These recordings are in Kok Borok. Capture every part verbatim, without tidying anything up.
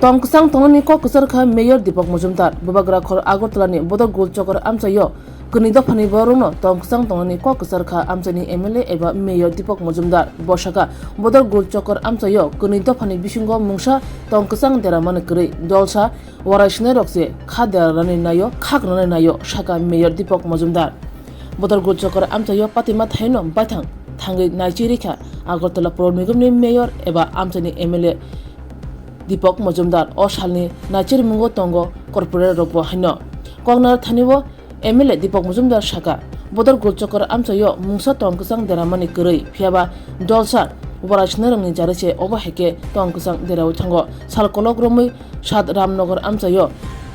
Tong kwchang tongnani kok kwchar kha Mayor Deepak Majumdar. Bubagra khor Agartala ni Bodorgul Chokor amchaio kwnwi dophani borokno tong kwchang tongnani kok kwchar kha amchaini M L A eba Mayor Deepak Majumdar. Bo sakha, Bodorgul Chokor amchaio kwnwi dophani bisingo mungsa tong kwchang deramani kwrwi. Dolsa warai sinairok se kha derarani naio, khak rwnani naio, sakha Mayor Deepak Majumdar. Bodorgul Chokor amchaio patima thaino baithang thangwi naichi rikha Agartala Puro Nigomni Mayor eba amchaini M L A Deepak Majumdar. O salni naichirimungo tongo corporate rokbo haino. Koknar thani o M L A Deepak Majumdar sakha, Bodorgul Chokor amchaio mungsa tong kwchang deramani kwrwi, phiyaba dolsa warai sinairokni jarwi se obo hai khe tong kwchang deraui thango. Sal kolok romwi Sat Ramnagar amchaio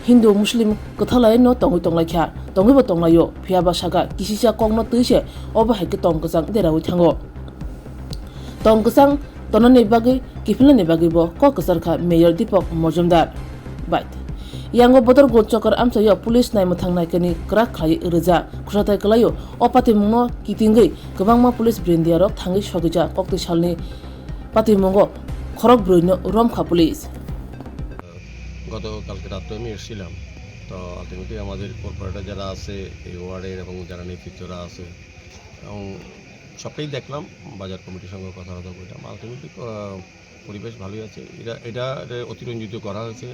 Hindu Muslim kwthalaino tongwi tonglaikha, tongwibo tonglaio, phiyaba sakha kisisa kokno twi se obo hai khe tong kwchang deraui thango. Tong kwchang tonani bagwi kiphilnani bagwi bo kok kwchar kha Mayor Deepak Majumdar. Bai. Yango Bodorgul Chokor amchaio police naimwthang naikani kwrak khlai rwja. Khwsathai kwlaio o patimungno kitingwi kwbangma police brindiarok thangwi sogwija. Koktwi salni patimungo khorok brwino romkha police. গতকালকে রাত্রে আমি এসেছিলাম। তো আলটিমেটলি আমাদের কর্পোরেটর যারা আছে এই ওয়ার্ডের এবং যারা নেতৃত্বরা আছে এবং সবটাই দেখলাম, বাজার কমিটির সঙ্গে কথাবার্তা বললাম। আলটিমেটলি, আহ, পরিবেশ ভালোই আছে। এটা, এটা, এটা অতিরঞ্জিত করা হয়েছে।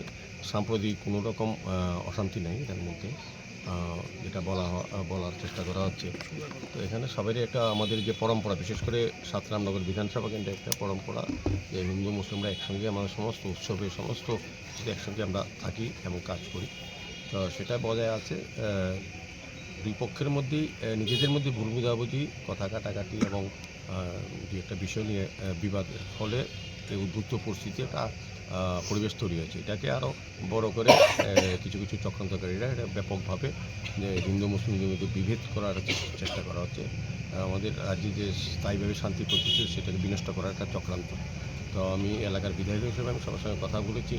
সাম্প্রতিক কোনো রকম, আহ, অশান্তি নেই এটার মধ্যে। আহ, যেটা বলা হ-, আহ, বলার চেষ্টা করা হচ্ছে। তো এখানে সবারই একটা আমাদের যে পরম্পরা, বিশেষ করে সাত রামনগর বিধানসভা কেন্দ্রে একটা পরম্পরা যে হিন্দু মুসলিমরা একসঙ্গে আমাদের সমস্ত উৎসবে, সমস্ত যদি একসঙ্গে আমরা থাকি এবং কাজ করি, তো সেটা বজায় আছে। আহ, দুই পক্ষের মধ্যেই, আহ, নিজেদের মধ্যে ভুল বোঝাবুঝি, কথা কাটাকাটি এবং, আহ, দুই একটা বিষয় নিয়ে, আহ, বিবাদ হলে এই উদ্বুদ্ধ পরিস্থিতি একটা, আহ, পরিবেশ তৈরি হয়েছে। এটাকে আরও বড় করে, আহ, কিছু কিছু চক্রান্তকারীরা এটা ব্যাপকভাবে যে হিন্দু মুসলিমদের মধ্যে বিভেদ করার চেষ্টা করা হচ্ছে। আহ, আমাদের রাজ্যে যে স্থায়ীভাবে শান্তি প্রতিষ্ঠিত, সেটাকে বিনষ্ট করার একটা চক্রান্ত। তো আমি এলাকার বিধায়ক হিসেবে আমি সবার সঙ্গে কথা বলেছি,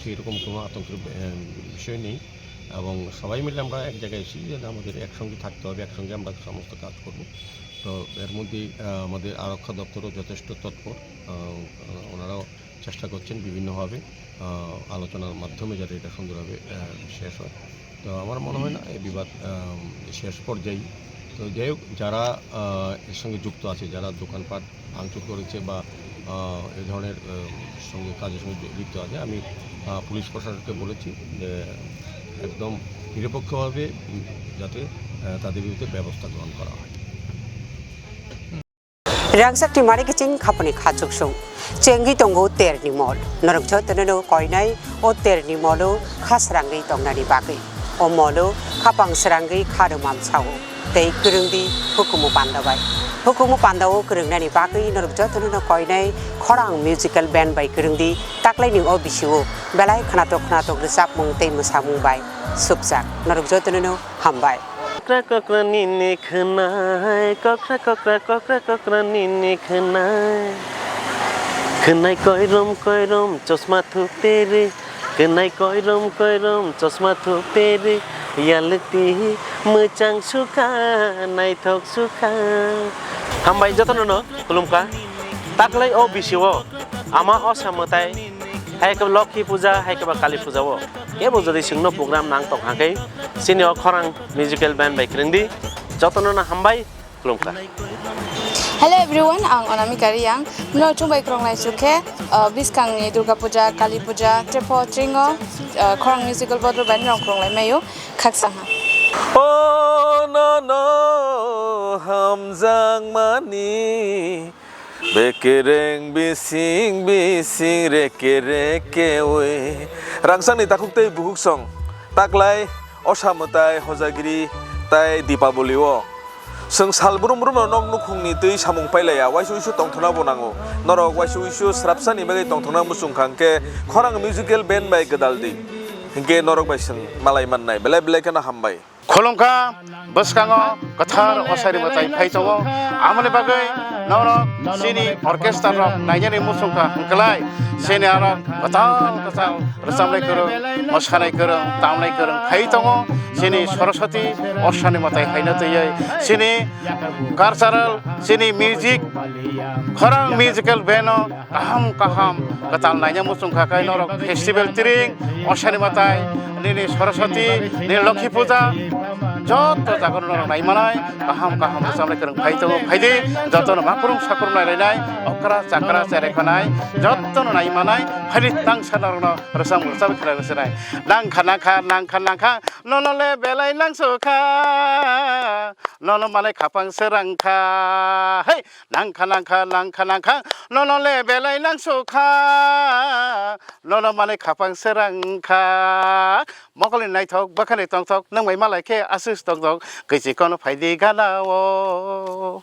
সেই রকম কোনো আতঙ্কের, আহ, বিষয় নেই এবং সবাই মিলে আমরা এক জায়গায় এসেছি যে আমাদের একসঙ্গে থাকতে হবে, একসঙ্গে আমরা সমস্ত কাজ করব। তো এর মধ্যেই, আহ, আমাদের আরক্ষা দপ্তরও যথেষ্ট তৎপর, আহ, ওনারাও চেষ্টা করছেন বিভিন্নভাবে, আহ, আলোচনার মাধ্যমে যাতে এটা সুন্দরভাবে, আহ, শেষ হয়। তো আমার মনে হয় না এই বিবাদ, আহ, শেষ পর্যায়ে। তো যাই হোক, যারা, আহ, এর সঙ্গে যুক্ত আছে, যারা দোকানপাট ভাঙচুর করেছে বা, আহ, এই ধরনের, আহ, সঙ্গে, কাজের সঙ্গে লিপ্ত আছে, আমি, আহ, পুলিশ প্রশাসনকে বলেছি যে একদম নিরপেক্ষভাবে, উম, যাতে, আহ, তাদের বিরুদ্ধে ব্যবস্থা গ্রহণ করা হয়। Rangchak ni mari kiching khaponi kha chuksung. Chengwi tongo terni mol. Norok jotono no koinai o terni molo kha srangwi tongnani bagwi. O molo khapang srangwi kha rwmam sao. Tei kwrwngdi hukumu panda bai. Hukumu panda o kwrwngnani bagwi norok jotono no koinai khorang musical band bai kwrwngdi taklaini o bisio belai khnatok khnatok rwchapmung tei mwsamung bai supjak. Norok jotono no hambai. Kokra kokra nini khwnai, kokra kokra, kokra kokra nini khwnai. Khwnai koirom koirom chosma thuperi, khwnai koirom koirom chosma thuperi, yalukti mwchang sukha, naithok sukha. Hambai jotono no khulumkha. Taklai o bisio ama osa mwtai, hai khe Lokhi puja, hai khe ba Kali puja o. Kebo jodi chwngno program nang tong hangkhe, chini o khorang musical band bai kwrwngdi, jotono no hambai, khulumkha. Hello everyone, ang Onamika Riyang. Mno chwng bai kwrwng lai chukhe, uh, bwskangni Durga Puja, Kali Puja, Trepo, Tringo, uh, khorang musical bodol bai no kwrwng lai maio, khaksa ha. O no no hamjakmani. Bekereng bising bising reke reke oi. Rangchakni takhuk tei bukhuk song. Taklai osa mwtai hojagiri tai Dipaboli o. Chwng sal brum brum no nok nukhungni twi samung pailaiya, waisa uisu tongthokna bo nango. Norok waisa uisu srapsani bagwi tongthokna muchung kha hwnkhe khorang musical band bai gwdal di. Hinkhe norok bai chwng malai mannai. Belai belai kheno hambai. Khulumkha, bwskango kwthar osairwi mwtai phai tongo. Amoni bagwi Norok chini orchestra rok nainani muchungkha hwnkhlai chini aro kwtal kwtal rwchabnai kwrwng, mwsanai kwrwng, tamnai kwrwng khai tongo. Chini Saraswati Osani mwtai haino twiwi chini cultural, chini music, khorang musical band o kaham kaham kwtal naina muchungkha khai norok festival tiring, Osani mwtai, nini Saraswati, nini Lokhi puja, joto jaga norok naimanai, kaham kaham rwchabnai kwrwng phai tongo, phaidi, jotono makrung sakrung nailainai, okra chakra cherai khanai, jotono naimanai, phaidi tangsa norokno rwchap rwchap khlai rwchabnai. Nangkha nangkha nangkha nangkha, nono le belai nangsukha, nono manai khapang se rangkha. Hey! Nangkha nangkha nangkha nangkha, nono le belai nangsukha, nono manai khapang se rangkha. Mokolni naithok bwkhani tongthok, nwng bai malai khe aswk tongthok, kwichi kono phaidi gana o.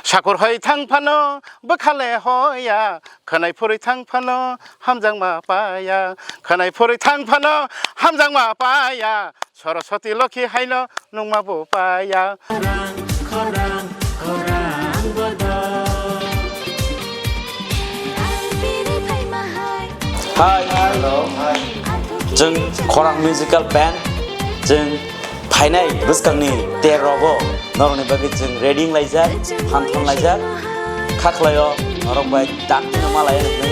Sakur hoi thang phano bwkha le hoya, khwnai phurwi thang phano hamjakma paya, khwnai phurwi thang phano hamjakma paya. Saraswati Lokhi haino nungma bo paya. Hi, hello. Chwng Khorang Musical Band, chwng phainai bwskangni ter rogo norokni bagwi chwng ready wng laijak, phan thon laijak. Kha khlaio norok bai dakti no malai rwgwi.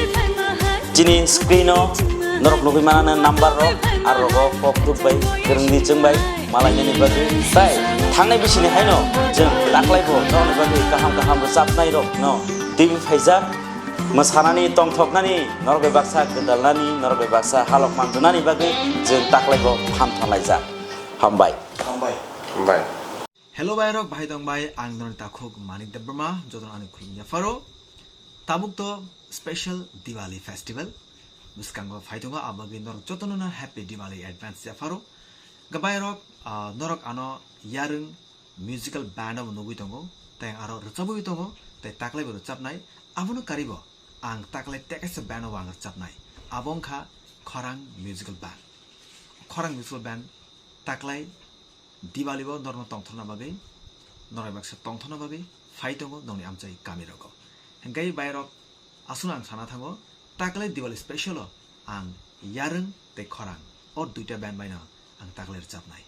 Chini screen o norok nugwi manana number rok, aro rogo kok thuk bai, kwrwngni chwng bai malainani bagwi. Tai thangnai bisini haino chwng taklaibo norokni bagwi kaham kaham rwchapnai rokno twi phaijak. Mwsanani, tongthoknani, norok bai baksa gwdalnani, norok bai baksa halok manjwnani bagwi chwng taklaibo phan thon laijak. Hambai. Hambai. Hambai. Hello bai rok, bahai tong bai, ang norok takhuk Manik Debbarma, jotono ani khulumya pharo. Tabuk to special Diwali festival bwskango phai tongo, abagwi norok jotono no happy Diwali advance ya pharo. Gabai rok, ah, norok ano yarwng musical band bo nugwi tongo, tei aro rwchabwi tongo, tei taklai bo rwchabnai, abono karibo ang taklai tekesa band bo ang rwchabnai, abo wngkha Khorang Musical Band. Khorang Musical Band taklai Diwali bo norokno tongthorna bagwi, norok baksa tongthorna bagwi phai tongo nongni amchai kami rogo. Hingkai bai rok aswkno ang sana thango, taklai Diwali special o ang yarwng tei khorang o duita band baino ang taklai rwchapnai.